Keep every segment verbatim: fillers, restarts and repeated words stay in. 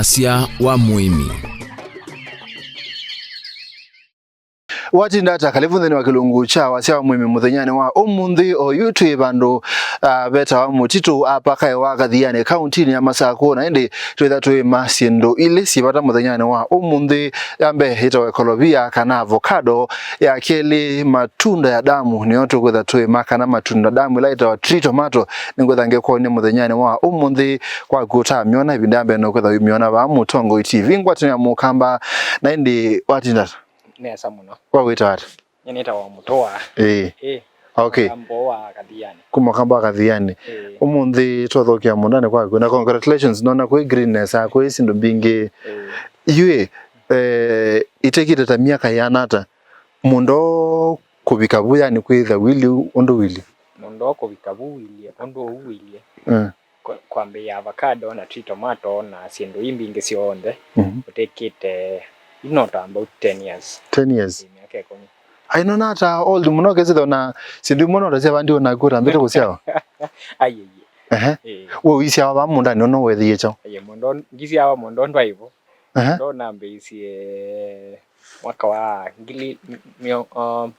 Wasya wa mũĩmi. Watinda ata? Kalĩvu nthĩnĩ wa kĩlungu kya wasya wa mũĩmi mũthenyanĩ wa ũmũnthĩ. Oyu twĩ vandũ, ah, vetawa Mũtitũ, apa kaĩ wa Kathiani, kauntinĩ ya Masakũ, na ĩndĩ twĩtha tũĩma syĩndũ ilĩ syĩ vata mũthenyanĩ wa ũmũnthĩ. Ya mbee ĩtawa ĩkolovia kana avocado, ya kelĩ matunda ya damu, nĩyo tũkwĩtha tũĩma, kana matunda damu ĩla ĩtawa tree tomato. Nĩngwĩtha ngĩkwony'a mũthenyanĩ wa ũmũnthĩ, kwaku ũtamyona ĩvinda ya mbee, nũkwĩtha ũimyona vaa Mũtongoi T V. Ngwatanĩo ya Mũkamba, na ĩndĩ watinda ata? Nesa mũno. Kwa wĩtawa ata? Nyie nĩtawa Mũtũa. Ĩĩ. Ĩĩ. Okay. Mũkamba wa Kathiani. Kuma Mũkamba wa Kathiani. Ĩĩ. Ũmũnthĩ tũthokea mũndanĩ kwaku, na congratulations, nona kwĩ greenness, kwĩ syĩndũ mbingĩ. Ĩĩ. Yu ĩ, eh, ĩtekĩte ta myaka yĩana ata mũndũ kũvika vu, yani kwĩtha wili ũndũ wili? Mũndũ kũvika vu wilie, ũndũ ũu wilie. Mm. Kwa-, kwambĩĩa avocado na tree tomato na syĩndũ ii mbingĩ syonthe, mhm, ũtĩkĩte, you know, about ten years. Ten years? Ĩĩ, myaka ĩkũmi. Ai, nona ata old mũno, ũkesĩthwa na syĩndũ imwe nota syavandiwe naku ũtambĩte kũsyawa? Ai, ai, ai. Ehe. Ĩĩ. We ũisyawa vaa mũndanĩ, nona wethĩie kyaũ? Ai, mũndũ, ndisyawa mũndũ ndwaivo. Ehe. Ndo nambĩĩisye mwaka wa ngili, mio-, um,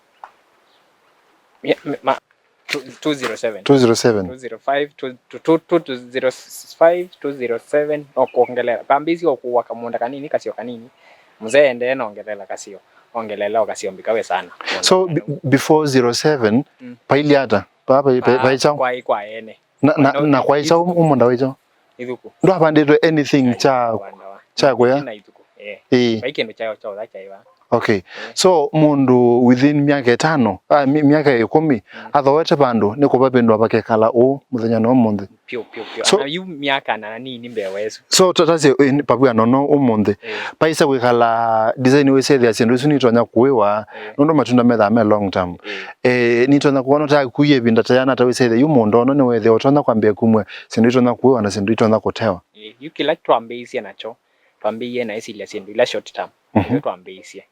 mia-, mi-, ma-, two, two zero seven. Two zero seven. Two zero five, two, two, two, two, two zero five, two zero seven, no kwongelela. Pambĩĩsye o kũwa kamũnda kanini, kasio kanini. Mzee endee nongelela kasio. Ongelela o kasio mbika we sana. So, b-, before zero seven, mm, pailye ata? Pa, pa, pa, ah, paĩ kyaũ? Kwaĩ kwa ene. Na, na, na kwaĩ kyaũ, mũmũnda waĩ kyaũ? Ĩthuku. Ndwavandĩtwe anything kya, kya kũya? Kĩna ĩthuku, eh. Ĩĩ. Vai kĩndũ kya, kya ũtha kyaĩ va. Okay. Eh. So, mũndũ within myaka ĩtano, ah, mi-, myaka ĩkũmi, mm, athooete vandũ, nĩ kũvavĩndũa vakekala ũũ mũthenya na ũmũnthĩ. Pyũ, pyũ, pyũ. So, na yu myaka na nini mbee wa ĩsu. So, ta, tasye, eh, pavw'ano no ũmũnthĩ. Eh. Paisa kwĩkala design wĩsethĩa syĩndũ isu nitonya kũĩwa, eh, nũndũ matunda methaa me long term. Eh. Eh, nitonya kũona ta kuie ĩvinda ta yana ta wĩsethĩa yu mũũnda ũno nĩwethĩa ũtonya kwambĩa kumw'a syĩndũ itonya kũĩwa na syĩndũ itonya kũtewa. Eh, yu kĩla twambĩĩisye nakyo, twambĩĩie na ĩsilya syĩndũ ila short term. Mhm. Nĩyo twambĩĩisye.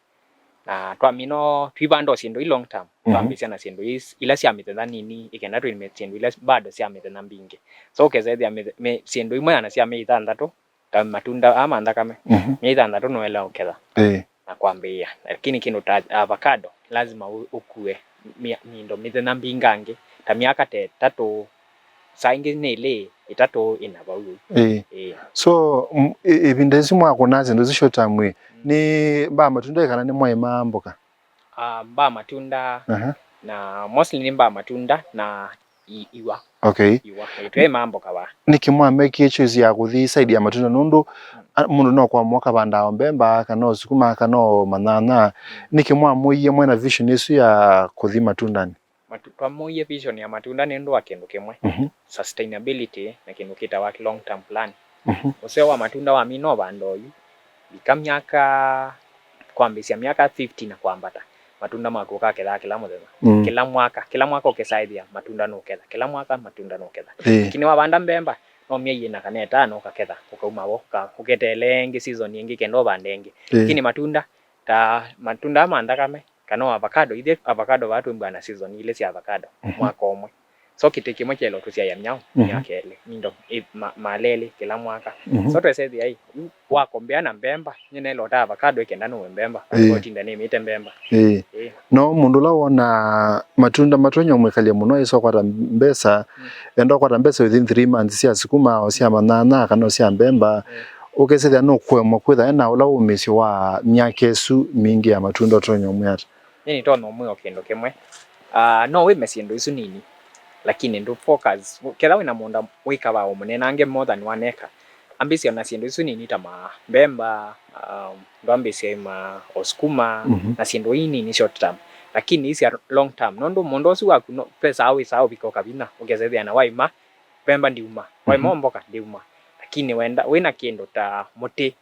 Na twamina o, twivanda o syĩndũ i long term, mhm, twambĩĩsya na syĩndũ is-, ila sya mĩthenya nini, ĩkenda tũime syĩndũ ila bado sya mĩthenya mbingĩ. So, ũkesa ĩthĩa mĩthe-, mĩ-, syĩndũ imwe ana sya myei thanthatũ, ta matunda aa ma nthakame, mhm, myei thanthatũ nũelea ũketha, ĩĩ, na kwambĩĩa. Lakini kĩndũ ta avocado, lazima ũ-, ũkue mya-, mĩndo mĩthenya mbingangĩ, ta myaka ta ĩtatũ, saa ingĩ nĩ ĩlĩ, ĩtatũ, ĩna vau. Ĩĩ. Ĩĩ. So, m-, ĩ-, ĩvinda ĩsu mwakũnaa syĩndũ isu short term ĩ, mm, nĩ mbaa matunda ĩ kana nĩ mwaĩmaa mboka? Ah, mbaa matunda, aha, na mostly nĩ mbaa matunda na i-, iwa. Okay. Iwa. Ĩĩ, tũyaĩmaa mboka vaa. Nĩkĩ mwamekie choice ya kũthi side ya matunda? Nũndũ, mm, a, mũndũ no kwamũa kavandaa o mbemba, kana o sukuma, kana o manyanya. Mm. Nĩkĩ mwamũie mwena vision ĩsu ya kũthi matundanĩ? Matu-, twamũie vision ya matunda nĩ ũndũ wa kĩndũ kĩmwe, mhm, sustainability, na kĩndũ kĩtawa long term plan. Mhm. Ũseo wa matunda wamina ũvanda oyu, vika myaka, kwambĩĩsya myaka fifty na kwambata, matunda maku ũkakethaa kĩla mũthenya. Mm. Kĩla mwaka, kĩla mwaka ũkesaĩthĩa matunda nũketha, kĩla mwaka matunda nũketha. Ĩĩ. Lakini wavanda mbemba, no myei ĩna kana ĩtano ũkaketha, ũkauma vo, ũka-, ũketeele ĩngĩ season ĩngĩ kenda ũvande ĩngĩ. Ĩĩ. Lakini matunda, ta matunda aa ma nthakame, kana o avocado, ithyĩ avocado vaa twĩmbaa na season ilĩ sya avocado, mhm, mwaka ũmwe. So kĩtĩ kĩmwe kyaĩle ũtũsyaĩa myaũ, mhm, myaka ĩlĩ, indo, ĩ, ma-, malelĩ kĩla mwaka. Mhm. So twesethĩa ĩ, yu wakombea na mbemba, nyie nelota avocado ĩkenda nũwe mbemba, ĩĩ, ũtinda nĩmĩte mbemba. Ĩĩ. Ĩĩ. No mũndũ ũla wona matunda matonya ũmwĩkalya mũno, aĩsa ũkwata mbesa, mm, enda ũkwata mbesa within three months sya sukuma, o sya manyanya, kana o sya mbemba, mm, ũkesethĩa nũkũemwa kwĩtha ena ũla wũmĩĩsyo wa myaka ĩsu mingĩ ya matunda ũtonya ũmwĩa ata? Nĩ nĩtonya ũmwĩa o kĩndũ kĩmwe. Ah, no wĩme syĩndũ isu nini, lakini ndũ focus. Ketha wĩna mũũnda wĩ kavaa ũmũnenange more than one acre, ambĩĩsya na syĩndũ isu nini ta ma mbemba, um, ndwambĩĩsya ĩma o sukuma, mhm, na syĩndũ ii nini short term. Lakini ii sya long term, nũndũ mũũnda ũsu waku no, ve saa wĩsaa ũvika ũkavinya, ũkesethĩa na waĩma mbemba ndiuma, waĩma, mhm, o mboka ndiuma. Lakini wenda, wĩna kĩndũ ta mũtĩ,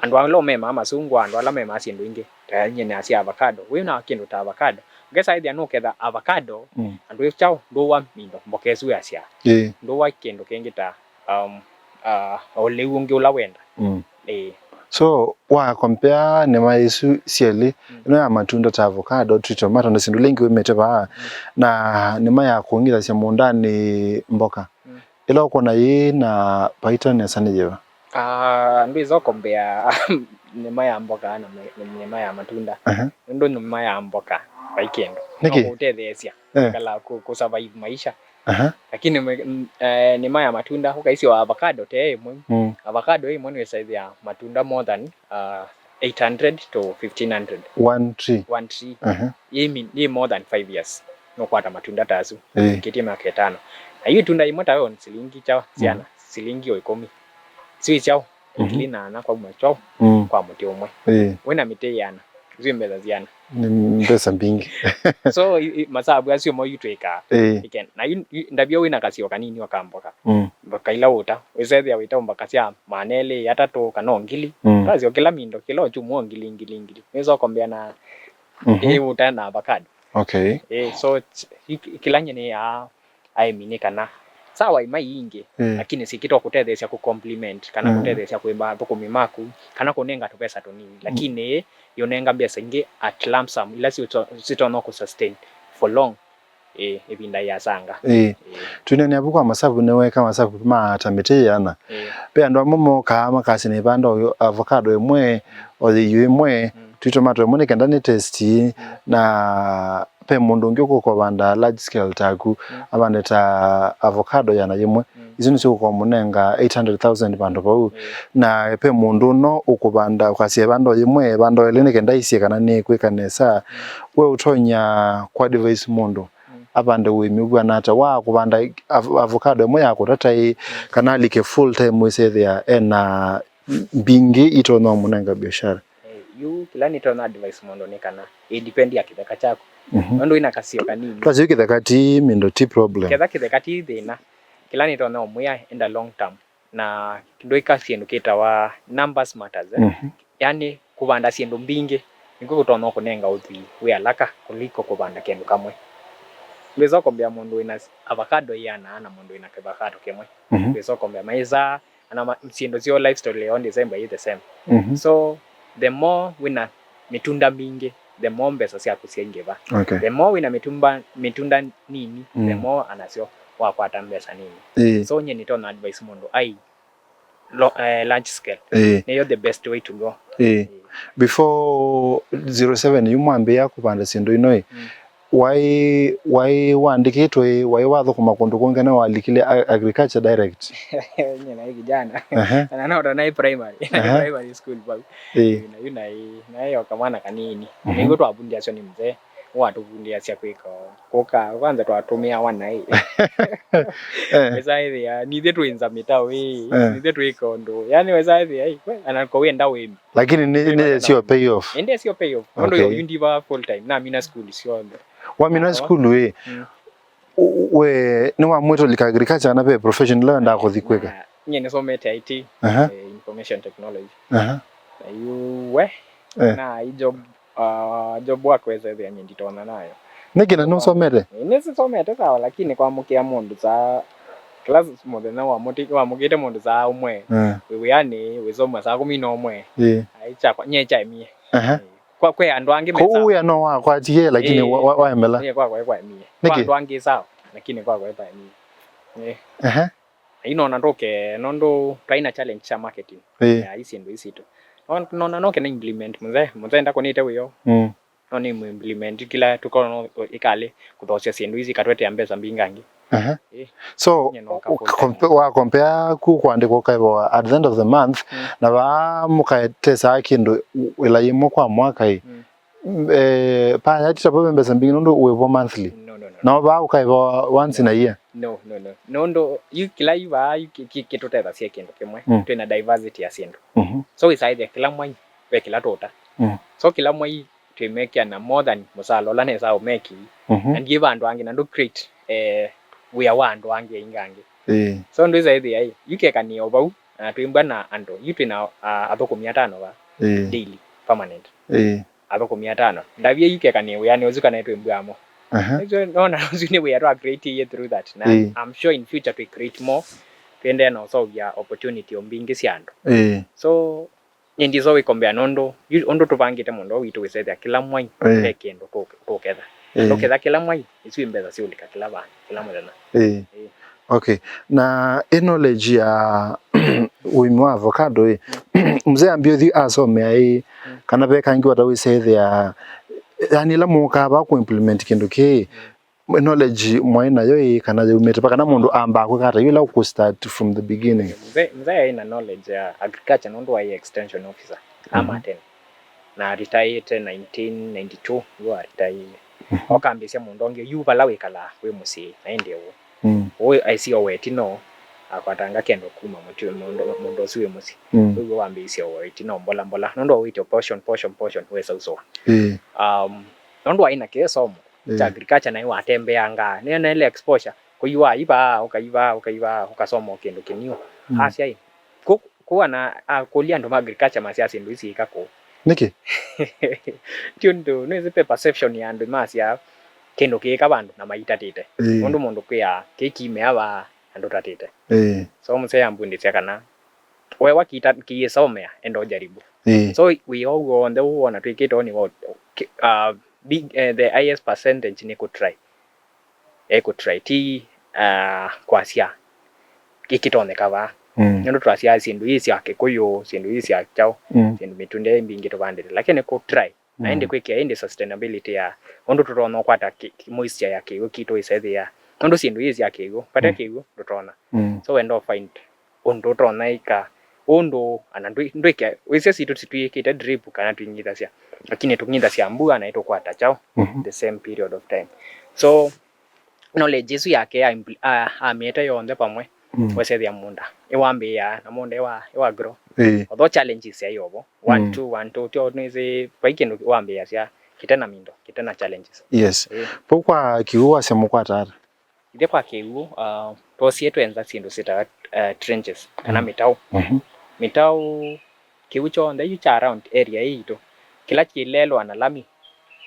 andũ ala memaa masungwa, andũ ala memaa syĩndũ ingĩ, ta nyie nasya avocado. Wĩ na kĩndũ ta avocado, ũkesa ĩthĩa nũketha avocado, mm, andũ ĩ kyaũ, ndũwa mindo, mboka ĩsu yasya. Ĩĩ. Ndũwa kĩndũ kĩngĩ ta, um, uh, o lĩu ũngĩ ũla wenda. Mm. Ĩĩ. So, wa compare nĩma isu syelĩ, mm, ĩno ya matunda ta avocado, tree tomato, na syĩndũ ila ingĩ wĩmĩte vaa, mm, na nĩma ya kũng'ithasya mũũndanĩ mboka. Mm. Ĩla ũkwona yĩ na vaita nesa nĩ yĩva? Ah, ndwĩsa ũkombea nĩma ya mboka na mĩ- nĩma ya matunda. Aha. Nũndũ nĩma ya mboka vai kĩndũ. Nĩkĩ? No kũũtetheesya Eh. kala kũ- kũ survive maisha. Aha. Lakini mĩ- n- eh, nĩma ya matunda, ũkaisya avocado te ĩmwe. Mm. Avocado ĩmwe nĩwĩsaĩthĩa matunda more than uh, eight hundred to fifteen hundred. One tree. One tree. Aha. Yĩ mi- yĩ more than five years. Nũkwata matunda ta asu. Eh. Kĩtie myaka ĩtano. Na yu ĩtunda ĩmwe tayo silingi kyaũ syana, silingi o ĩkũmi. Sio kyaũ, Mhm. ngili nana kwa mwe kyaũ, Mm. kwa mũtĩ ũmwe. Eh. Wĩna mĩtĩ ĩana, isu mbesa syana. Nĩ mbesa mbingĩ. So, i- i- masabu asu mo yu twĩkaa. Eh. Ĩkena. Na yu, yu, ndavya wĩna kasio kanini o ka mboka. Mm. Mboka ila ũta, wĩsethĩa wĩta mboka sya maana elĩ, atatũ, kana o ngili. Mm. Kasio kĩla mindo, kĩla ũchumu o ngili, ngili, ngili. Wĩsa ũkombea na Mhm. ĩ ũta na avocado. Okay. Eh, so, ch- i- kĩla nyene ya aĩmi nĩ kana sawa imai ingĩ, Mm. lakini sikĩtwa kũtetheesya kũ complement, kana Mm. kũtetheesya kwĩmba thũkũmi maku, kana kũnenga tũvesa tũnini, lakini yũnenga mbesa ingĩ at lump sum, ila sito- sitonya kũ sustain for long, ĩ, ĩvinda yasanga. Ĩĩ. Ĩĩ. Twĩneenea vu kwa masavu, nĩweeka masavu ma ta mĩtĩ yĩana. Ĩĩ. Ve andũ amwe mokaa makasya nĩ vanda ũyũ avocado ĩmwe, o yĩiũ ĩmwe, Mm. twĩ tomato ĩmwe nĩ kenda nĩ test, Mm. na ve mũndũ ũngĩ ũkũka ũvanda large scale taku, Mm. avande ta avocado yĩana yĩmwe. Mm. Isu nĩsyo ũkũmũnenga eight hundred thousand vandũ vau. Ĩĩ. Na ve mũndũ ũno ũkũvanda, ũkasya vanda o yĩmwe, vanda o ĩlĩ nĩ kenda isye kana nĩ kwĩka nesa. Mm. We ũtonya kũ advise mũndũ Mm. avande ũĩmi ũvw'ana ata wa kũvanda av- avocado ĩmwe ya kũtata ĩ, Mm. kana alike full time wĩsethĩa ena mbingĩ itonya mũnenga biashara? Eh, yu kĩla nĩtonya advice mũndũ nĩ kana ĩ depend ya kĩtheka kyaku. Mhm. Nũndũ wĩna kasio kanini. Twasyo kĩtheka ti mindo ti problem. Ketha kĩtheka ti thĩna. Kĩla nĩtonya ũmwĩa enda long term. Na ndwĩka syĩndũ kĩtawa numbers matters, eh? Mhm. Yani, kũvanda syĩndũ mbingĩ nĩkw'o kũtonya kũnenga ũthwii wĩ alaka kũliko kũvanda kĩndũ kamwe. Ndwĩsa ũkombea mũndũ wĩna avocado iana na mũndũ wĩna kĩavocado kĩmwe. Mhm. Ndwĩsa ũkombea maĩsaa, ana ma- syĩndũ syoo, life story yao ndĩsemba yĩ the same. Mhm. So, the more wĩna mĩtunda mingĩ, the more mbesa syaku syaingĩva. Okay. The more wĩna mĩtumba- mĩtunda nini, the Mm. more anasyo wakwata mbesa nini. Ĩĩ. So, nye nĩtonya advice mũndũ ai lo- eh, large scale. Ĩĩ. Nĩyo the best way to go. Ĩĩ. Ĩĩ. Before zero seven yu mwambĩĩa kũvanda syĩndũ ino ĩ, Mm. waĩ waĩ waandĩkĩtwe ĩ, waĩ wathũkũma kũndũ kũngĩ, na walikile a- agriculture direct? Nye naĩ kijana. Aha. Na naota naĩ primary. Naĩ Aha. primary school vau. Ĩĩ. Na yu naĩ naĩ o kamwana kanini. Mhm. Nĩguo twavundiasyo nĩ mzee. Watũvundiasya kwĩka kũka kwanza twatũmĩawa naĩ. Eh. Ĩsa ĩthĩa nithe twĩnza mĩtaũ ĩĩ, Eh. nithe twĩka ũndũ, yani wĩsa ĩthĩa ĩ, we, ana ko wenda wĩmi. Lakini nĩ nĩ sio pay off. Ende sio pay off. Nũndũ Okay. Yo yu ndiva full time na mina school syonthe. Wamina Awa. School ĩ. Mm. U- we nĩ wamwĩtũlika agriculture na ve profession ĩla wendaa kũthi kwĩka? Na, nye nĩsomete I T, Aha. Eh, information technology. Aha. Na yu we Eh. Na i job, uh, job work wĩsethĩa nye nditonya nayo. Nĩkĩ na nũsomete? Nĩsisomete sawa, lakini kwamũkĩa mũndũ saa, kĩla mũthenya wamũti- wamũkĩte mũndũ saa ũmwe, Eh. Wĩ wĩanĩ, wĩsoma saa kũmi na ũmwe. Ĩĩ. Ai, kyakwa, nye kyaemie. Aha. Kwa, kwĩ andũ angĩ me Kũu sawa. Wĩa no wakwatie, lakini Ĩĩ. Wa- wa- waemela. Ĩĩ, kwakwa kwaemie. Kwa Nĩkĩ? Andũ angĩ sawa, lakini kwakwa kwaemie. Ĩĩ. Aha. Ĩĩ, nona ndũke, nũndũ twaĩ na challenge sya marketing. Ĩĩ. Ya isi ndũ isitũ. No- nona no kena implement mzee, mzee ndakũnĩte wĩo. Mm. No nĩ implement kĩla tũkona no ĩkalĩ kũthosya syĩndũ ici katwetea mbesa mbingangĩ. Aha. Ĩĩ. So, Nye no ka full time. Kompe- wa compare ku kwandĩkwa ũkaĩvawa at the end of the month, Mm. Na vaa mũkatesaa kĩndũ ĩla yĩmwe kwa mwaka ĩ. Mm. Eh, paya tita vave mbesa mbingĩ nũndũ wĩvo monthly. No, no, no. Nao vaa ũkaĩvawa once in a year. No, no, no. Nũndũ yu kĩla yu vaa yu kĩ- kĩ- kĩtũtethasya kĩndũ kĩmwe. Mm. Twĩna diversity ya syĩndũ. Mhm. So wĩsaĩthya kĩla mwai ve kĩla tũta. Mm. So kĩla mwai twĩmekĩa na more than mũsala ũla nesa ũmeki. Mhm. Na ndiĩ va andũ angĩ na ndũ create eh, wĩa wa andũ angĩ aingĩ angĩ. Ĩĩ. So ndwĩsa ĩthĩa ĩ, yu kekanĩo vau na twĩmbwa na andũ yu twĩna uh, athũkũmi atano va Ĩĩ. Daily permanent. Ĩĩ. Athũkũmi atano ndavie yu kekanĩo wĩanĩ ũsu kana twĩmbwa amo. Aha. Nĩkyo nona ũsu nĩ wĩa twa create through that na Ĩĩ. I'm sure in future twi create more twendee na ũseũvya opportunity o mbingĩ sya andũ. Ĩĩ. So Nyie ndisĩ wĩkombea nũndũ yu- ũndũ tũvangĩte mũndũ witũ wĩsethĩa kĩla mwai Ĩĩ. Ve kĩndũ tũ- tũketha. Ĩĩ. Tũketha kĩla mwai, isu ĩ mbesa siũlika kĩla vandũ, kĩla mũthenya. Ĩĩ. Ĩĩ. Okay. Na ĩ knowledge ya Ũĩmi wa avocado ĩ, mzee ambie ũthi asomea ĩ, kana ve kangĩ wata wĩsethĩa, yani ĩla mũkaa vaa kũ implement kĩndũ kĩĩ, knowledge mwaĩ nayo ĩ, kana yaumĩte va, kana mũndũ ambaa kwĩka ata yu ĩla ũkũ start from the beginning? Mzee, mzee aĩ na knowledge ya agriculture nũndũ waĩ extension officer. Mhm. Ama tene. Na aritaĩte nineteen ninety-two, nĩw'o aritaĩie. Mhm. Akambĩĩsya mũndũ ũngĩ, yu vala wĩkalaa wĩ mũsyĩ, na ĩndĩ ũũ. Mm. Ũũ aisio wa ĩtina, akwatanga kĩndũ kuma mũtĩ-, mũndũ, mũndũ ũsu wĩ mũsyĩ. Mm. Ũu wambĩĩsya wa ĩtina mbola mbola. Nũndũ wa wĩtyo portion, portion, portion, wesa ũsoa. Ĩĩ. Um, nũndũ waĩ na kĩsomo, ĩĩ, kya agriculture naĩ watembeangaa. Nĩoneele exposure, kũiwa iva, ũkaiva, ũkaiva, ũkasoma o kĩndũ kĩniũ. Mm. Asya ĩ, kũ-, kũu ana akũlya andũ ma agriculture masya syĩndũ isi syĩka kũu. Nĩkĩ? Ti ũndũ, nĩwĩsĩ ve perception ya andũ masya kĩndũ kĩĩka vandũ na maitatĩte. Ĩĩ. Ũndũ mũndũ kwĩaa, kĩĩ kimea vaa na ndũtatĩte. Ĩĩ. So mzee ambundĩsya kana wewa kĩita-, kĩyĩsomea, enda ũjaribu. Ĩĩ. So wĩ o w'onthe ũũ wona twĩkĩte ũũ nĩ wa, ki-, uh, big, eh, the highest percentage nĩ kũ try. Ekũ try, ti, ah, kwasya ĩkĩtonyeka vaa. Mm. Nũndũ twasyaa syĩndũ ii sya Kĩkũyũ, syĩndũ ii sya kyaũ, mm, syĩndũ mĩtũnde ii mbingĩ tũvandĩte. Lakini kũ try, na, mm, ĩndĩ kwĩkĩa ĩndĩ sustainability ya ũndũ tũtonya ũkwata kĩ-, kĩ-, moisture ya kĩw'ũ kitũ ĩsethĩa. Nũndũ syĩndũ ii sya kĩw'ũ, vate, mm, kĩw'ũ ndũtonya. Mm. So wenda ũ find ũndũ ũtonya ĩka, ũndũ, ana ndwĩ-, ndwĩke, wĩsĩ sitũ tũtiĩkĩte drip kana tũing'ithasya, lakini tũng'ithasya mbua na ĩtũkwata kyaũ, mhm, the same period of time. So, knowledge ĩsu yake ya impl-, a-, amĩete yonthe vamwe, mm, wesethĩa mũũnda ĩwambĩĩa na mũũnda ĩwa, ĩwa grow. Ĩĩ. Although challenges yaĩ ovo, one, mm, two, one, two, tyo nĩsĩ vai kĩndũ wambĩĩasya kĩte na mindo, kĩte na challenges. Yes. Ĩĩ. Vau kwa kĩw'ũ wasya mũkwata ata? Ithyĩ kwa kĩw'ũ, uh, twosie twenza syĩndũ syĩtawa, uh, trenches, kana, mm, mĩtaũ. Mhm. Mĩtaũ, kĩw'ũ kyonthe yu kya around area ĩĩ yitũ, kĩla kĩlelwa na lami,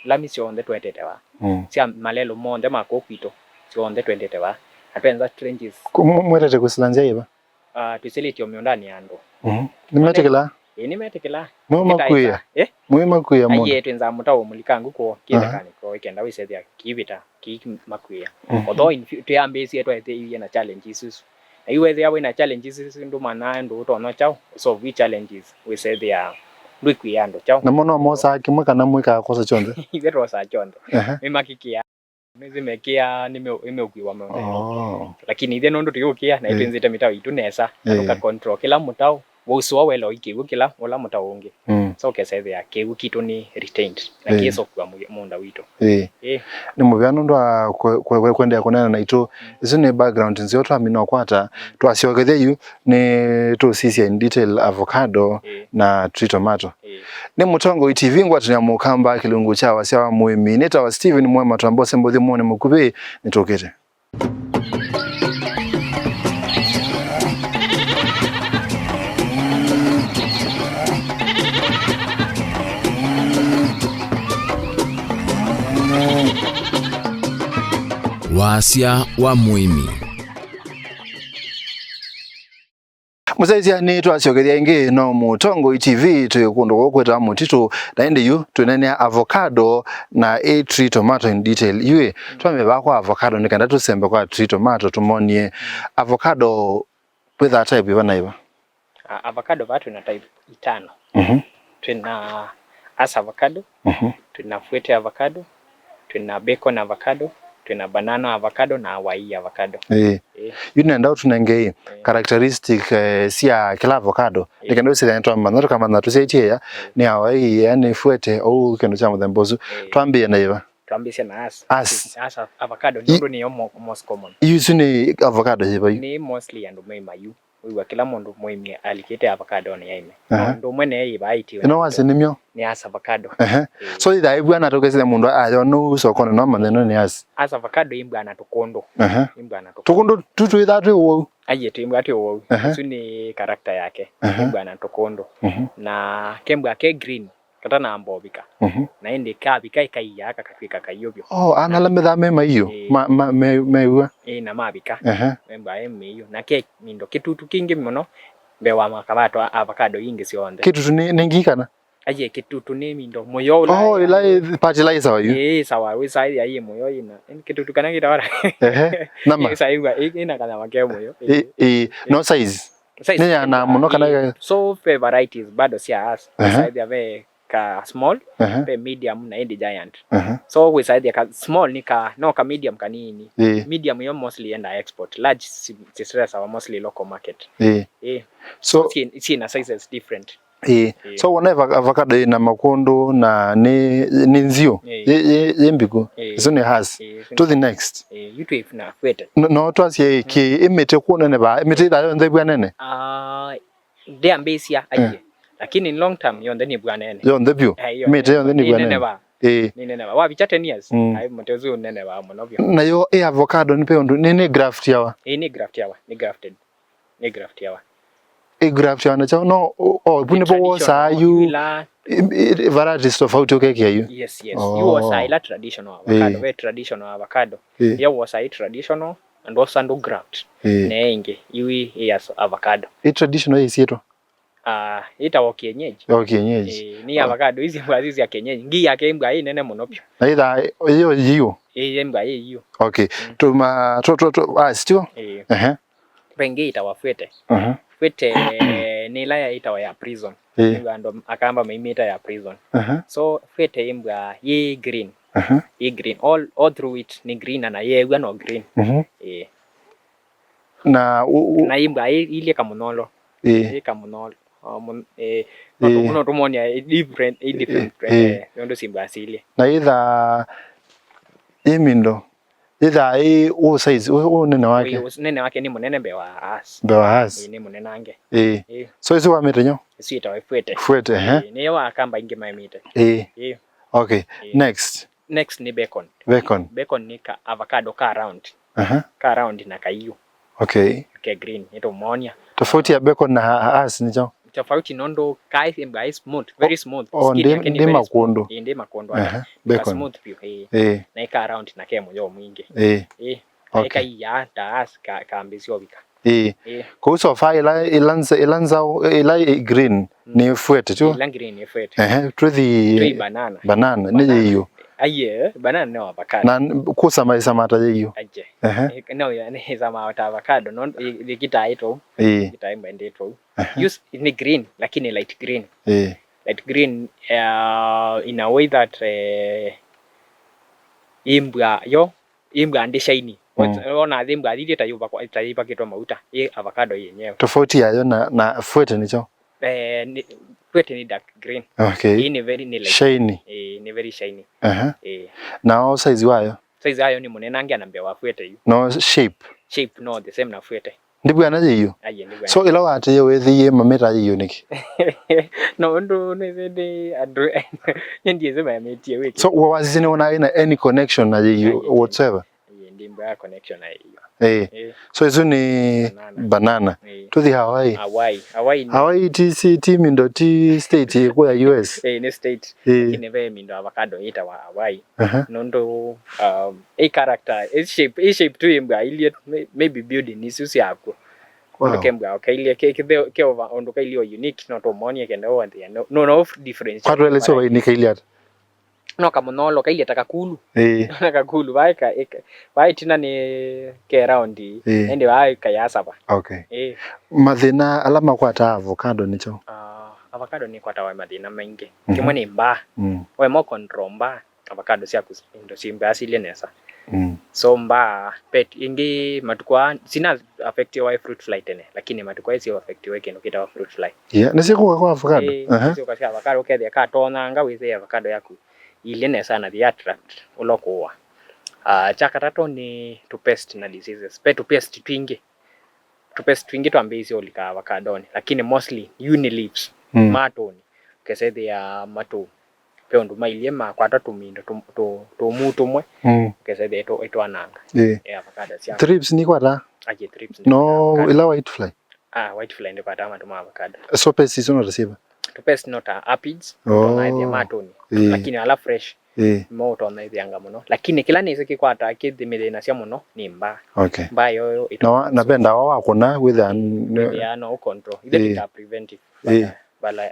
lami syonthe twetete vaa. Mm. Sya malelũ monthe ma kũu kwitũ, syonthe twetete vaa. Na twenza trenches. Ku-, mw-, mwetete kwĩsĩla nzĩa yĩva? Ah, twĩsĩlĩtye o mĩũndanĩ ya andũ. Mhm. Nĩmetĩkĩlaa? Ĩĩ, nĩmetĩkĩlaa. Mwĩ makuĩa? Eh? Mwĩ makuĩa mũndũ? Aiee, twĩnzaa mũtaũ mũlikangu kwoo, aha, kĩthekanĩ kwoo, ĩkenda wĩsethĩa kĩivĩta, kĩimakuĩa. Mhm. Although in fu-, twĩambĩĩsye tweethĩie na challenges isu. Na yu wethĩa wĩ na challenges isu, ndũmanaa ndũ ũtonya kyaũ, solve challenges, wĩsethĩa ndwĩkuĩa andũ kyaũ. Namo no mosaa kĩmwe kana mwĩkaa kwosa kyonthe? Ithyĩ twosaa kyonthe. Aha. Nĩmakĩkĩaa. Nĩsĩ mekĩaa nĩme-, nĩmeũkuĩwa mũũnda. Oh. Lakini ithyĩ nũndũ tũyũkĩa, na, eh, ĩtwĩnzĩte mĩtaũ itũ nesa, na, eh, tũka control kĩla mũtaũ, wosũa wela ũikĩw'ũ kĩla, ũla mũtaũ ũngĩ. Mm. So ũkesethĩa kĩw'ũ kitũ nĩ retained, na, eh, kĩsokua mũĩ-, mũũnda witũ. Eh. Eh. Nĩ mũvea nũndũ wa kwe-, kwe-, kwe-, kwendeea kũneena naitũ. Mm. Ĩsu nĩ background nzeo twamina ũkwata, mm, twasyokethya yu, nĩ tũsisya in detail avocado, eh, na tree tomato. Ĩĩ. Nĩ Mũtongoi T V ngwatanĩo ya Mũkamba kĩlungu kya wasya wa mũĩmi. Nĩtawa Steven Mwema, twamba ũsembe ũthyũmũnĩ mũkuvĩ, nĩtũkĩte. Wasya wa mũĩmi. Mũsyaĩĩsya, nĩtwasyokethya ĩngĩ no Mũtongoi T V, twĩ kũndũ kũũ kwĩtawa Mũtitũ, na ĩndĩ yu twĩneenea avocado na ĩ tree tomato in detail. Yu ĩ, twambe vaa kwa avocado nĩ kenda tũsembe kwa tree tomato tũmonie. Avocado kwĩthaa type ĩva na ĩva? A-, avocado vaa twĩna type itano. Mhm. Twĩna Hass avocado, mhm, twĩna Fuerte avocado, twĩna Bacon avocado, twĩna Banana avocado na Hawaii avocado. Ĩĩ. Ĩĩ. Yu nenda ũtũnenge ĩ, ĩĩ, characteristic, eh, sya kĩla avocado. Ĩĩ. Nĩ kenda ũsĩthane twamanya, tũkamanya tũsyaĩtye ĩya, ĩĩ, nĩ Hawaii, ĩya nĩ Fuerte, ũu kĩndũ kya mũthemba ũsu. Ĩĩ. Twambĩĩe na ĩva? Twambĩĩsye na Hass. Hass. Hass avocado, nũndũ nĩyo mo-, most common. Yu isu nĩ avocado yĩva yu? Nĩ mostly andũ me mayu. Wĩw'a kĩla mũndũ mũĩmi alikĩte avocado-nĩ aime. Aha. Na ũndũ ũmwe neye yĩvaĩtye. Ĩno wasya nĩmyo? Nĩ Hass avocado. Ehe. Ĩĩ. So, ĩthaa ĩvw'ana tũkesĩle mũndũ ayona ũu sokonĩ no amanye ĩno nĩ Hass. Hass avocado ĩmbw'aa na tũkũndũ. Aha. Ĩmbw'aa na tũkũndũ. Tũkũndũ tu twĩthaa twĩ ũwau? Aiee, tũimbw'aa twĩ ũwau. Aha. Ĩsu nĩ character yake. Aha. Ĩmbw'aa na tũkũndũ. Mhm. Na kembw'aa ke green. Katanamba ũvika. Mhm. Na ĩndĩ kavika ĩkaiaa kakatw'ĩka kaiũ vyũ. Oh, ana ala methaa me maiũ, ĩĩ, ma, ma, me, mew'a. Ĩĩ, na mavika. Ehe. Membaa e mĩio. Na ke mindo kĩtutu kĩingĩ mũno mbee wa makavatwa avocado ingĩ syonthe. Kĩtutu nĩ, nĩ ngi kana? Aiee, kĩtutu nĩ mindo mũyo ũla. Oh, ĩla ĩ fertilizer wa yu? Ĩĩ, sawa, wĩsaa ĩya ĩ mũyo ĩna. Kĩtutu kana kĩtawara. Ehe, nama. Ĩsa ĩw'a, ĩ-, ĩna kanyama ke mũyo. Ĩ-, ĩĩ, no size? Size nĩ ya na mũno kana ĩ, ka- so ve varieties bado sya Hass. Ehe. Size ya ve ka small, ehe, ve medium na ĩndĩ giant. Ehe. So wĩsaĩthya ka small nĩ ka, no ka medium kanini. Ĩĩ. Medium yo mostly yenda export. Large si- sisresawa mostly local market. Ĩĩ. Ĩĩ. So syĩ syĩ na sizes different. Ĩĩ. Ĩĩ. So wona ava- avocado ĩna makũndũ na nĩ nĩ nziũ. Ĩĩ. Yĩ- yĩ- yĩ mbiku. Ĩĩ. Isu nĩ Hass. Ĩĩ, isu nĩ- To the next. Ĩĩ, yu twĩ na fwete. No, no twasye kĩ ĩmĩtĩ kũnene va ĩmĩtĩ ĩtha yonthe ĩvwa nene. Ah, ndĩambĩĩsya aiye. Eh. Lakini in long term yonthe nĩ bwanene. Yonthe vyũ. Eh, yonthe. Mĩtĩ yonthe nĩ bwanene. Nĩneneva. Ĩĩ. Nĩneneva. Wavicha ten years. Mm. Ai mũtĩ ũsu ũneneva mũno vyũ. Nayo ĩ avocado nĩ pe ũndũ nĩ nĩ graft yawa. Ĩĩ, nĩ graft yawa. Nĩ grafted. Nĩ graft yawa. Ĩ graft yawa na chao no o pu nĩ po wosaa yu. Ila i- i- varieties tofauti ũkekĩa yu. Yes, yes. Oh. Yu wosaa ila traditional avocado. Ĩĩ. Ve traditional avocado. Ĩĩ. Ya wosaa i traditional. And also andũ graft. Ĩĩ. Na ĩngĩ, yu ĩ ya avocado. Ĩ traditional ĩsyĩtwa? Ah, ĩtawa kienyeji. Oh, kienyeji. Ĩĩ, nĩ avocado ici mbwa sya kienyeji. Ngi yake mbwa ĩ nene mũno vyũ. Na ĩtha ĩyo yiũ? Ĩĩ, mbwa ĩ yiũ. Okay. Mm. Tuma to to to ah still. Ĩĩ. Ehe. Ve ĩngĩ ĩtawa fwete. Aha. Fwete nĩ ĩla ya ĩtawa ya prison. Ĩĩ. Nĩ andũ akamba maimĩta ya prison. Aha. So fwete ĩ mbwa yĩ green. Aha. Yĩ green. All, all through it nĩ green na yew'a no green. Mhm. Ĩĩ. Na u- u- Na ĩ mbwa ĩ- ilye kamũnolo. Ĩĩ. Ĩ kamũnolo. Ah, mũn- eh, no tũ- Ĩĩ. No tũmonia ĩ different, ĩ different, Ĩĩ. Eh, nĩ ũndũ syĩ mbwa silye. Na ĩtha ĩ mindo Ĩthaa ĩ ũ size, ũ, ũ ũnene wake? Ũyũ ũs- ũnene wake nĩ mũnene mbee wa Hass. Mbee wa Hass. Ĩĩ, nĩ mũnenange. Ĩĩ. Ĩĩ. So ĩsu wamĩte nyo? Ĩsu ĩtawa ĩfwete. Ĩfwete, ehe. Ĩĩ, nĩyo Akamba aingĩ maĩmĩte. Ĩĩ. Ĩĩ. Okay. Ĩĩ. Next. Next nĩ bacon. Bacon. Bacon nĩ ka avocado ka round. Aha. Ka round na kaiũ. Okay. Ke green, nĩtũmwonia. Tofauti ya bacon na ha- Hass nĩ kyaũ? Tofauti nũndũ kaĩ mbwa ĩ smooth, very smooth. Oh, skin ndi- yake nĩ ndi very smooth. Makũndũ. Ĩĩ, ndi makũndũ ata. Aha, ka bacon. Smooth piũ, ĩĩ. Ĩĩ. Na ĩ ka round na ke mũyo mwingĩ. Ĩĩ. Ĩĩ. Na okay. Ĩkaiya ta Hass ka- kambĩsya ũvika. Ĩĩ. Ĩĩ. Kũu so far ĩla ĩla nza- ĩla nzaũ ĩla ĩ green nĩ ĩfwete tu. Ĩla green ĩfwete. Ehe, twĩthi twĩ banana. Banana nĩ yĩiũ. Aiye, banana nĩ avocado. Na kũsama ĩsama ta yĩiũ. Aje. Ehe. Ĩ- no ya- nĩ ĩsama ta avocado no ĩ- ĩkitaĩ tũu. Ĩĩ. Ĩkitaĩ mbendĩ tũu. Aha. Use nĩ green lakini light green. Ĩĩ. Light green uh, in a way that eh, imbwa yo imbwa ndi shiny. Mm. Ona imbwa thili ta yupakwa ta ipakitwa mauta. Ĩ avocado yenyewe. Tofauti yayo na na fwete nĩ kyaũ? Eh, ni fwete ni dark green. Okay. Ĩ ni very ni light. Shiny. Ĩ ni very shiny. Aha. Ĩ. Na o size wayo? Size yayo ni mũnene angia na mbee wa fwete yu. No shape? Shape no the same na fwete. Ndivw'ana yĩiũ. Aiye, ndivw'ana. So ĩla wateie wĩthĩie mamĩta yĩiũ nĩkĩ? No ũndũ nĩsĩ andũ nĩndiĩsĩ mamĩtie wĩkĩ. So wasisye nĩwona ĩna any connection na yĩiũ? Aiye, whatsoever? Aiye, ndi mbwa connection na yĩiũ. Eh. Eh. So isu ni banana. Banana. Eh. Tũthi Hawaii. Hawaii. Hawaii ni Hawaii ti si ti mindo ti state ĩkũ ya U S. Eh, ni state. Eh. Lakini ve mindo avocado ĩtawa Hawaii. Aha. Nũndũ um, ĩ character, ĩ shape, ĩ shape tu ĩmbwa ilie may- maybe building isu syaku. Wow. Ũndũ kembwa ũkailie ke kĩtheo ke over ũndũ kailie o unique no tũmonie kenda ũanthia no no no difference. Kwatwelesyo vainĩkailie ata? No kamũnolo kailie ta kakulu. Ĩĩ. Na kakulu vaĩ ka ĩka- vaĩ tina nĩ ke round. Ĩĩ. Ende vaĩ kayasava. Okay. Ĩĩ. Mathĩna ala makwataa avocado nĩ kyaũ? Ah, avocado nĩ kwatawa mathĩna maingĩ. Mhm. Kĩmwe nĩ mbaa. Mm. Waema control mbaa. Avocado syaku indo syĩmbaa silye nesa. Mm. So mbaa pet ĩngĩ matukũ aa sina affectiwa ĩ fruit fly tene lakini matukũ aa sio affectiwa ĩ kĩndũ kĩtawa fruit fly. Yeah, nĩsyo kũka kwa avocado. Eh, aha. Sio kasi avocado ũkethĩa katonyanga wĩsĩ avocado yaku ilye nesa na the attract ũla kũwa. Ah, cha katatũ nĩ tupest na diseases. Pe tupest twingĩ. Tupesi twingĩ twambĩĩsye ũlika avocadonĩ lakini mostly yu nĩ leaves. Mm. Matũnĩ ũkesethĩa matũ ve ũndũ mailyĩ makwata tũmindo tũ- tũ- tũmuu tũmwe. Mm. Ũkesethĩa ĩtũ- ĩtwananga. Ĩĩ. Eh, avocado sya thrips nikwata? Aje thrips no nĩkwata avocado. Ila white fly. Ah, white fly ndĩkwataa matũ ma avocado. So pesi isu no ta syĩva? Tupesi no ta aphids. Oh. Tũnaĩthĩa matũnĩ. Ĩĩ. Lakini ala fresh. Ĩĩ. Mo ũtonya ĩthĩanga mũno lakini kĩla nĩsĩ kĩkwataa kĩthi mĩthĩnasya mũno nĩ mbaa. Okay. Mbaa yoyo na wa- na ve ndawa wakũna wĩthĩa wĩthĩa no control ithe. Ĩĩ. Tita preventive. Ĩĩ. Bala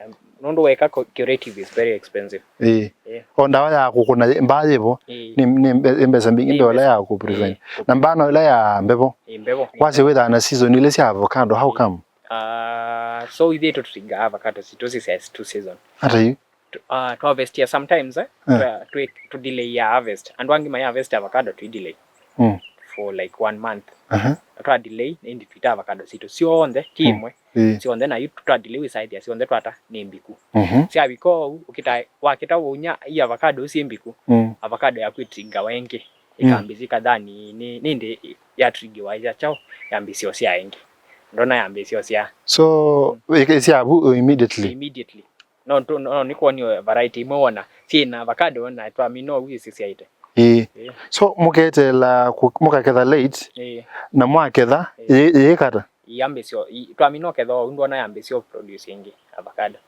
nũndũ weka cu- curative is very expensive. Ĩĩ. Ĩĩ. O ndawa ya kũkũna mbaa yĩvo. Ĩĩ. Nĩ nĩ mbe- mbesa mbingĩ mbee ũla ya kũprevent. Ĩĩ. Na mbaa no ĩla ya mbevo. Ĩĩ, mbevo. Kwasya wĩthaa na season ile sya avocado how come? Ah, so ithyĩ tũtringa avocado sitũ sisya tu season. Ata yu? Tu- ah, twa harvestia sometimes, eh? Eh. Twa- twi- tũdelay ya harvest. Andũ angĩ mai harvest avocado twi delay Mm. for like one month. Aha. Twa delay ĩndĩ twita avocado sitũ syonthe ti Mm. ĩmwe. Ĩĩ. Syonthe na yu twa delay wĩsaĩthĩa syonthe twata nĩ mbiku. Mhm. Syavika ũu ũkĩta wakĩta ũnya i avocado ũu syĩ mbiku. Mm. Avocado yaku ĩtringawa ĩngĩ. Mm. Ĩkambĩsya ĩkathaa nini nĩndĩ yatrigiwa ya kyaũ yambĩsya ũsyaa ĩngĩ. Ndona yambĩsya ũsyaa. So ĩsyavu immediately. Immediately. No tu- no nĩkwonio variety imwe wona syĩ na avocado na twamina ũu ĩsisyaĩte. Ĩĩ. Ĩĩ. So mũketeela kũ- mũkaketha late Ĩĩ. Na mwaketha yĩ- yĩkata. Yambĩsyo i- twamina ũketha ũu ndwona yambĩsya produce ĩngĩ avocado.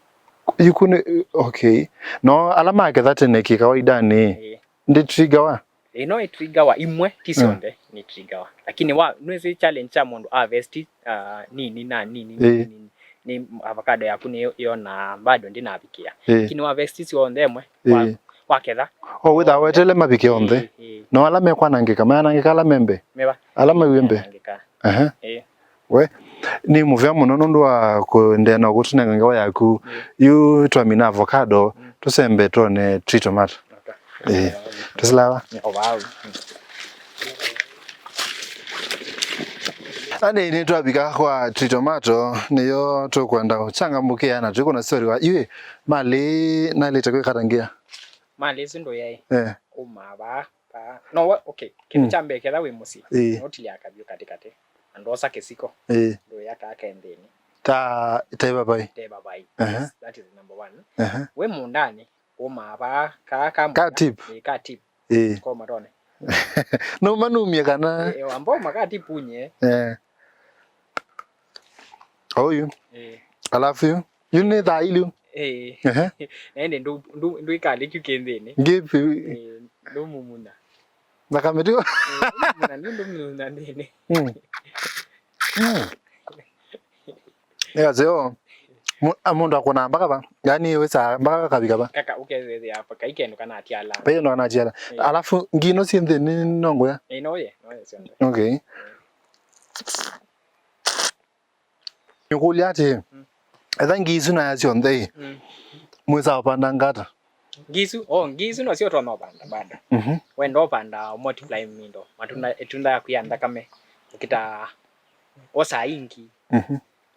Yu kũnĩ okay. No ala maketha tene kĩkawaidanĩ Ĩĩ. Ndĩtrigawa? Ĩĩ, no ĩtrigawa imwe, ti syonthe nĩtrigawa. Lakini wa nwĩsĩ challenge kya mũndũ avesti uh, nini na nini Ĩĩ. nini, nĩ avocado yaku nĩ yona bado ndĩnavikĩa. Ĩĩ. Lakini wavesti syonthe ĩmwe wa- Ĩĩ. waketha. O wĩthaa weteele mavikĩe onthe. Ĩĩ, ĩĩ. No ala mekwanangĩka mayanangĩka ala membe. Meva. Ala maiw'e mbee. Nangĩka. Aha. Ĩĩ. We, nĩ mũvea mũno nũndũ wa kũendeea na kũtũnenga ngewa yaku. Yu twamina avocado, tũsembe twone tree tomato. Ĩĩ. Tũsilawa. Ani nĩtwavika kwa tree tomato, nĩyo tũkwenda ũchangamũkĩa na twĩkũna story wa iwe mali nailĩte kwĩkata ngia. Mali isu ndũyaĩ. Eh. Kuma vaa. Vaa. No, wa- okay. Kĩndũ kya mbee ketha wĩ mũsyĩ. Ĩĩ. Notilia kavyũ katĩkatĩ. Na ndosa kĩsiko. Ĩĩ. Ndũya kaa ke nthĩnĩ. Ta ta ĩvavai. Te vavai. Aha. Yes, that is number one. Aha. Wĩ mũũndanĩ, ũmaa vaa kaa ka Ka tip. Ĩĩ, ka tip. Ĩĩ. Ko matone. No manumie kana. Ĩĩ, ambao maka tip unye. Eh. Oyu. Ĩĩ. Alafu yu. Yu nĩ thaa ili. Ĩĩ. Ehe. Na ĩndĩ ndũ- ndũ- ndwĩkalĩkyu kĩ nthĩnĩ. Ngipi. Ĩĩ, ndũmumunya. Thakame tu. Ĩĩ, ndũmumunya, nĩ ndũmumunya nthĩnĩ. Mm. Mm. Nĩkaseo. Mu- a, mũndũ akũnaa mpaka va. Yaani wĩsaa mpaka kakavika va. Kaka ũkethethea apa kaikendo kana atiala. Paiyo ndo anachiala. Ĩĩ. Alafu ngino si nthĩnĩ nongoya. Ĩĩ, no ye, no ye sio. Okay. Nĩkũlya atĩĩ, etha ngii isu naya syonthe-ĩ, mwĩsaa ũvanda ngata? Ngii isu, oh, ngii isu nosyo ũtonya ũvanda bado. Wenda ũvanda multiply mindo, matunda, ĩtunda yaku ya nthakame, ũkĩta wosaa ingii.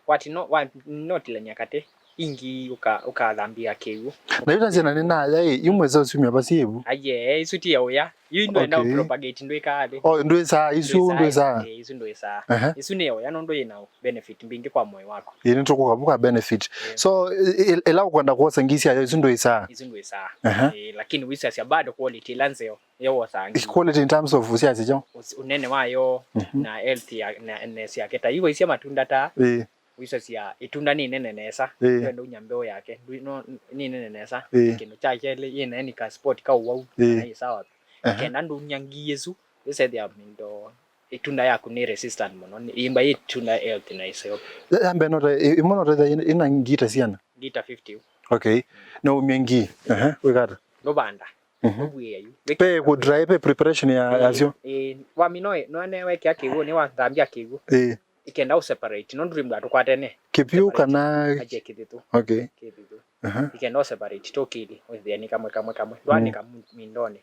Wati no, wanotilany'a katĩ, ingii ũka- ũkathambia kĩw'ũ. Na yu nasyana nĩnaya-ĩ, yu mwĩsaa ũsyumya vasi ĩvu? Aiee, isu ti ya ũya. Yu ndoenda okay. Propagate ndwĩkaa thĩ. Oh, ndwĩsaa, isu ndwĩsaa. Eh, isu ndwĩsaa. Aha. Isu nĩ oya nũndũ yĩna benefit mbingĩ kwa mwĩĩ waku. Ĩĩ, nĩtũkũka vu kwa benefit. Yeah. So, ĩ- ĩ- ĩla ũkwenda kwosa ngisi yayo, isu ndwĩsaa. Isu ndwĩsaa. Aha. Eh, lakini wisasya bado quality ĩla nzeo, yo wosaa ngisi. Quality in terms of ũsiasya kyaũ? Ũs- ũnene wayo, na health ya, na ness yake. Ta iwe isya matunda ta, ĩĩ. Ũisasya ĩtunda nĩ nene nesa, ĩĩ. Ndwenda ũnya mbeũ yake, ndũ- no, nĩ nene nesa, ĩĩ. Kĩndũ kya kelĩ, yĩna yani ka spot ka ũwau, ĩĩ. Kana yĩ sawa. Aha. Kenda ndũnya ngii ĩsu, ĩsethĩa mindo ĩtunda yaku nĩ resistant mũno, nĩ- yĩmba yĩ ĩtunda healthy na ĩseo. Ya- yambe note, ĩ- ĩmwe note ĩna ngii ta siana? Ngii ta fifty. Okay. No umie ngii. Aha, wĩkata. Ndũvanda. Mhm. Ndũvuĩa yu. Pe ku dry, pe preparation ya, ya syo. Ĩĩ, wamina, no newekea kĩw'ũ, nĩ wathambia kĩw'ũ. Ĩĩ. Ikenda ũ separate, no ndũrĩ mndũ atũkwatene. Kĩvyũ kana? Aje kĩthitũ. Okay. Kĩthitũ. Aha. Ikenda ũ separate tokili, ũthĩani kamwe kamwe kamwe. Ndwanĩka mu- mindonĩ.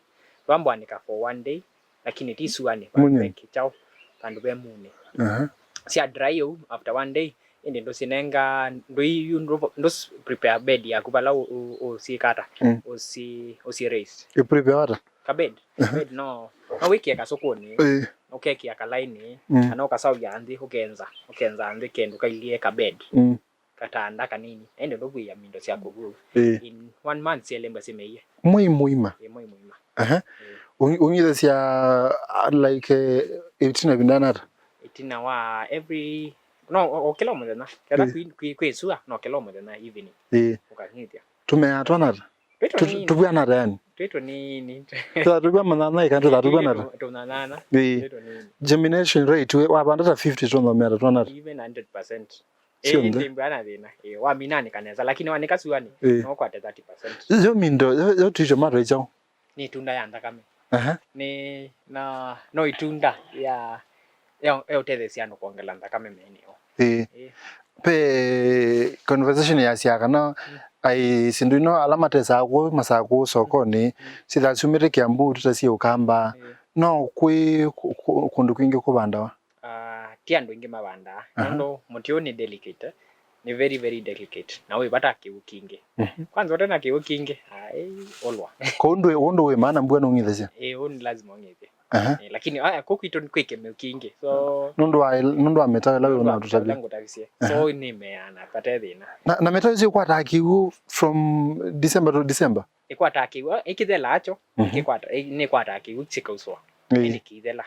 Ndwambwanĩka for one day, lakini ti suanĩ. Mũnyũ. Kĩkyaũ, vandũ ve munĩ. Aha. Sya dry ũu, after one day, ĩndĩ ndũsinenga, ndũi- ndũ- ndũ prepare bed yaku vala ũ- ũ- ũsyĩkata, mm. Ũsi- ũsi raise. You prepare what? Ka bed. Aha. Bed no, no wĩkie kasũkũnĩ, eh. Ũkekĩa kalaini, mm. Kana ũkasaũvya nthĩ, ũkenza, ũkenza nthĩ kĩndũ kailyĩ ka bed. Mm. Katanda kanini, ende ndũvwĩa mindo sya kũvũ. Eh. In one month syelembwa simeie. Mwei mũima? Ĩ, mwei mũima. Aha. Eh. Ũng'ithasya, uh, like, eh, ĩtina vindanata? Ĩtina wa every, no, o- o kĩla mũthenya. Ketha eh. Kwĩ- kwĩ- kwĩ sua, no kĩla mũthenya evening. Eh. Ũkang'ithya. Tũmeaa twanata? Twĩ tũnini. Tũvw'ana ata yani? Twĩ tũnini. Twĩthaa tũvw'a manyanya ĩka twĩthaa tũvw'ana ata? Tũ- tũnyanyana. Ĩĩ. Twĩ tũnini. Germination rate, we- wavanda ta fifty tũthomea ta twanata? Even hundred percent. Sio ĩĩ, nthĩ. Ĩndĩ mbwana thĩna. Ĩĩ, waminanĩka nesa, lakini wanĩka suanĩ, ĩĩ. No ũkwate thirty percent. Yo mindo, yo, yo tree tomato ĩ kyaũ? Nĩ ĩtunda ya nthakame. Aha. Nĩ, na, no ĩtunda ya, ya, ya ũtetheesya andũ kwongela nthakame mĩĩnĩ yoo. Ĩĩ. Ĩĩ. Pe conversation yasya kana ai sindu ino ala matesaa kũu masaa kũu sokonĩ, sithasyumĩte Kiambu tũtasye Ũkamba. No kwĩ kũ- kũ- kũndũ kwingĩ kũvandawa? Ah, ti andũ aingĩ mavandaa. Aha. Nũndũ mũtĩ ũyũ nĩ delicate, nĩ very, very delicate, na wĩ vata kĩw'ũ kingĩ. Mhm. Kwanza ũte na kĩw'ũ kingĩ, ai, ũlwa. Kũu ndwĩ- ũndũ wĩ maana mbua nũng'ithasya? Ĩĩ, ũũ nĩ lazima ũng'ithye. Aha. Eh, lakini aya kũu kwitũ kwĩ kĩmeu kingĩ. So nũndũ wa nũndũ wa mĩtao ĩla wĩ ũnatũtavya ngũtavisye. So nĩmeana vate thĩna. Na, na mĩtao ĩsu ĩkwataa kĩw'ũ from December to December? Ĩkwataa kĩw'ũ, ĩkĩthela acho, mhm, ĩkĩkwata, ĩ- nĩkwataa kĩw'ũ kĩkauswa. Ĩĩ. Ĩndĩ kĩithela.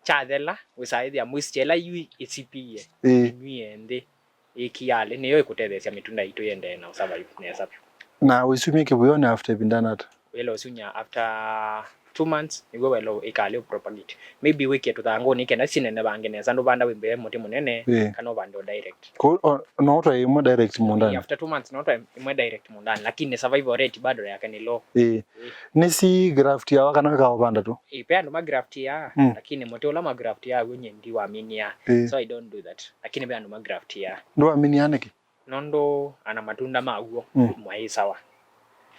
Kyathela, wĩsaa ĩthĩa moisture ĩla yu ĩsipie, ĩĩ, ĩnywie nthĩ, ĩkialĩ, nĩyo ĩkũtetheesya mĩtunda yitũ yendee na ũsurvive nesa vyũ. Na wĩsumie kĩw'ũnĩ after ĩvinda nata? Wĩla ũsunya after two months, nĩw'o wĩla ĩkalĩ ũpropagate. Maybe wĩkie tũthangũnĩ kenda sinenevange nesa, ndũvanda wĩmbĩe mũtĩ mũnene, ĩĩ, kana ũvande o direct. Kũ- o- no ũtwae ĩmwe direct mũũndanĩ? After two months, no ũtwae ĩmwe direct mũũndanĩ, lakini survival rate bado yake nĩ low. Ĩĩ. Ĩĩ. Nĩsi graft yawa kana wĩkaa ũvanda tu? Ĩĩ, ve andũ ma graft yaa, mm, lakini mũtĩ ũla ma graft yaa w'o nyie ndiwaminia. Ĩĩ. So I don't do that. Lakini ve andũ ma graft yaa. Ndũwaminia nĩkĩ? Nũndũ ana matunda maw'o, mm, mwaĩ sawa.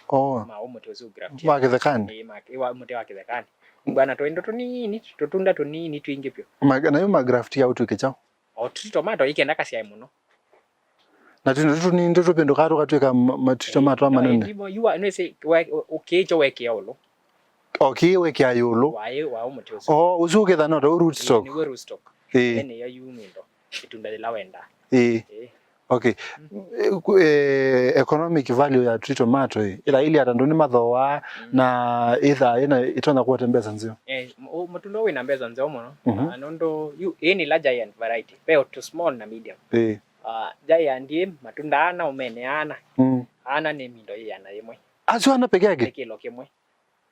Oh. Ma mũtĩ ũsu graft yaa. Wa kĩthekanĩ? Ĩĩ, ma- ĩ wa mũtĩ wa kĩthekanĩ. Bwana tũindo tũnini, tũtunda tũnini twingĩ vyũ. Ma- na yu ma graft yaa ũtw'ĩke kyaũ? O tu tomato ikenda kasyae mũno. Na tũindo tũtũ tũnini tũvĩndũkaa tũkatw'ĩka ma- matuta ma twa manene. Ndimo yu nĩsĩ ũkĩĩkyo wekĩa ũlũ. O kĩĩ wekĩa ĩũlũ. Waĩ wa mũtĩ ũsu. O ũsu ũkĩtha no ta root stock. Nĩw'o root stock. Ĩĩ. Ene ya yu mĩndo. Ĩtunda yĩla wenda. Ĩĩ. Ĩĩ. Okay. Eh, ku- eh, economic value ya tree tomato ĩ ĩla ili ata ndũ nĩ mathoa na ĩthaa ĩna ĩtonya kũete mbesa nzeo. Eh, m- ũ- mũtunda wĩna mbesa nzeo mũno. Mhm. Ah, nũndũ yu ĩĩ nĩ la giant variety. Ve o tu small na medium. Ĩĩ. Ah, giant ĩ matunda ana ũmene ana. Mm. Ana nĩ mindo yĩana yĩmwe. Asu ana peke yake? Nĩ kĩlo kĩmwe.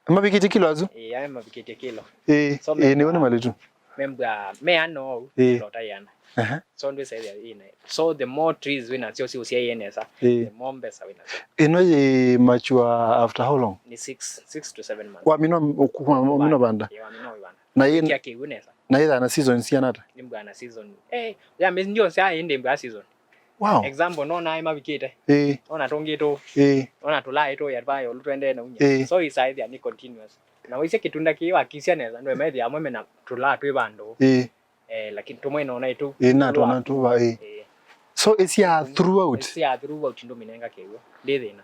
Mavikĩtye kilo asu? Ĩĩ, aĩ mavikĩtye kilo. Ĩĩ, so ĩĩ, nĩw'o nĩ malitu. Membwa me ana ou, ĩĩ, lota yana. Aha. So ndwĩsa ĩthĩa ĩna. So the more trees wĩna syo si ũsyaie nesa, ĩĩ, the more mbesa wĩna syo. Ĩno yĩ mature after how long? Nĩ six, six to seven months. Waminwa, waminwa vanda? Ĩĩ, waminwa vanda. Na yĩ- kia kĩw'ũ nesa. Na yĩthaa na season siana ata? Nĩ mbwana season. Eh, ya mezi ndio saa ĩndĩ mbwa season. Wow. Example, no naĩ mavikĩte. Ĩĩ. Ona tũngĩ tũ. Ĩĩ. Ona tũlaĩ tũ ya vayo ũlũ twendee na unya. Ĩĩ. So isaithia ni continuous. Na waisye kĩtunda kĩĩ wakisya nesa, ndwe methia amwe mena tũlaa twĩ vandũ. Ĩĩ. Eh, lakini tumwe nona itu. Ĩĩ, na tũna tuva, ĩĩ. Ĩĩ. So ĩsya throughout. Ĩsya throughout ndo minenga kĩw'ũ. Ndi thĩna.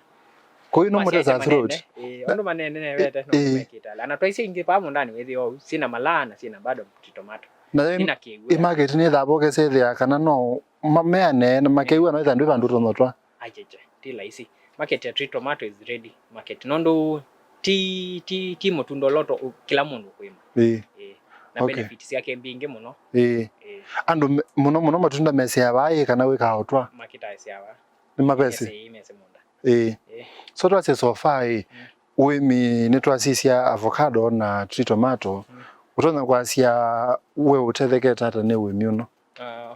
Kwa hiyo no mũtesa throat. Eh, andũ manene newete no mekĩta. Na twaisye ingĩ pa mũndani wĩthĩ ou, sina malaa na sina bado tomato. Na then sina kĩw'ũ. I market nĩ thabo kesethĩa kana no ma- meane na makew'a no ithandũ vandũ tonotwa. Acheche, ti laisi. Market ya tree tomato is ready. Market nũndũ ti ti ti mũtunda loto kila mũndũ kwĩma. Ĩĩ. Eh, na okay, benefits yake mbingĩ mũno. Ĩĩ. Eh. Andũ me- mũno mũno matunda mesea vaĩ kana wĩkaa ũtwa. Makitaesea va. Nĩ mavesi. Mesi mesi mũnda. Ĩĩ. Ĩĩ. So twasye so far ĩ, mm, ũĩmi nĩtwasisya avocado na tree tomato. Mm. Ũtonya kwasya we ũtethekete ata nĩ ũĩmi ũno? Ah,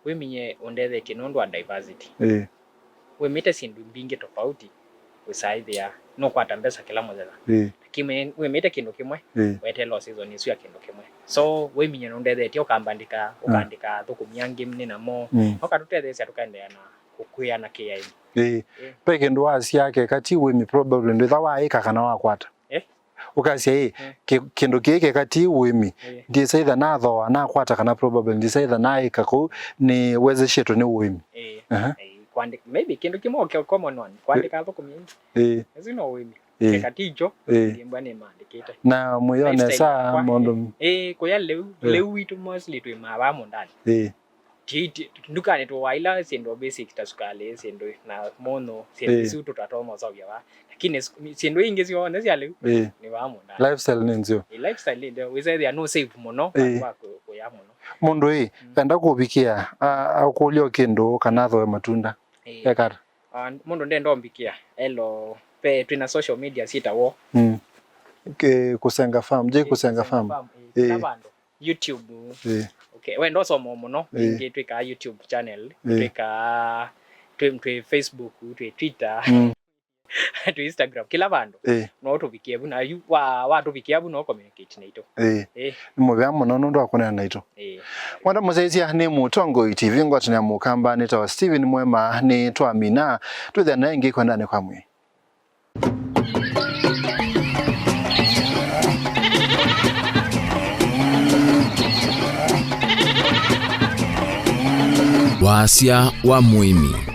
ũĩmi nye ũndethetye nũndũ wa diversity. Ĩĩ. Wĩmĩte syĩndũ mbingĩ tofauti, wĩsaĩthĩa nũkwata mbesa kĩla mũthenya. Ĩĩ. Lakini wĩmĩte kĩndũ kĩmwe, ĩĩ, weteela o season ĩsu ya kĩndũ kĩmwe. So, ũĩmi nye nũndethetye ũkambandĩka, mm, ũkandĩka athũkũmi angĩ nĩ namo. Mm. Ũkatũtetheesya tũkaendeea na kũkwĩa na kĩaĩni. Ĩĩ. Ĩĩ. Ve kĩndũ wasya keka ti ũĩmi probably ndwĩtha waĩka kana wakwata. Eh? Ũkasya ĩ, mm, kĩ- kĩndũ kĩĩ keka ti ũĩmi. Ĩĩ. Ndiĩsa itha nathooa nakwata kana probably ndiĩsa itha naĩka kũu nĩ wezeshetwe nĩ ũĩmi. Ĩĩ. Aha. Ĩĩ, kwandĩ- maybe kĩndũ kĩmwe kĩ common one, kwandĩka athũkũmi aingĩ. Ĩĩ. Ĩsu no ũĩmi. Ĩĩ. Keka ti kyo, ĩĩ, ndimbwa nĩ maandĩkĩte. Na mwĩyonesa lifestyle yakwa, maũndũ. Ĩĩ, kũya lĩu, ĩĩ, lĩu witũ mostly twĩmaa vaa mũndani. Ĩĩ. Ti- ti- ndukanĩ tũwaila syĩndũ basic ta sukalĩ, syĩndũ na mũnyũ, syĩndũ, ĩĩ, isu tũtatoma ũseũvya vaa. Lakini s- syĩndũ ingĩ syonthe sya lĩu, ĩĩ, nĩ vaa mũndani. Lifestyle nĩ nzeo. Ĩĩ, lifestyle nĩ nzeo. Wĩsethĩa nũ save mũno, ĩĩ, wa kũ- kũya mũno. Mũndũ ĩ, mm, enda kũvikĩa, a- akũlya o kĩndũ kana athoe matunda. Ĩĩ. Ekata. Ah, mũndũ ndenda ũmbikĩa, elo, ve twĩna social media syĩtawa. Mm. Kĩ- Kũsenga Farm, J Kũsenga Farm. Ĩĩ, kĩla vandũ. YouTube. Ĩĩ. Okay, wenda ũsoma mũno, ĩĩ, ĩngĩ twĩkaa YouTube channel, ĩĩ, twĩkaa twĩ, twĩ Facebook, twĩ Twitter. Mm. tũ Instagram, kĩla vandũ. Ĩĩ. No ũtũvikĩe vu, na yu wa, watũvikĩa vu, no communicate naitũ. Ĩĩ. Ĩĩ. Nĩ mũvea mũno nũndũ wa kũneena naitũ. Ĩĩ. Mwenda mũsyaĩĩsya nĩ Mũtongoi T V, ngwatanĩa mũkamba nĩ tawa Steven Mwema, nĩ twamina. Twĩthĩa na ĩngĩ kwendanĩ kwa mwĩĩ. Wasya wa mũĩmi.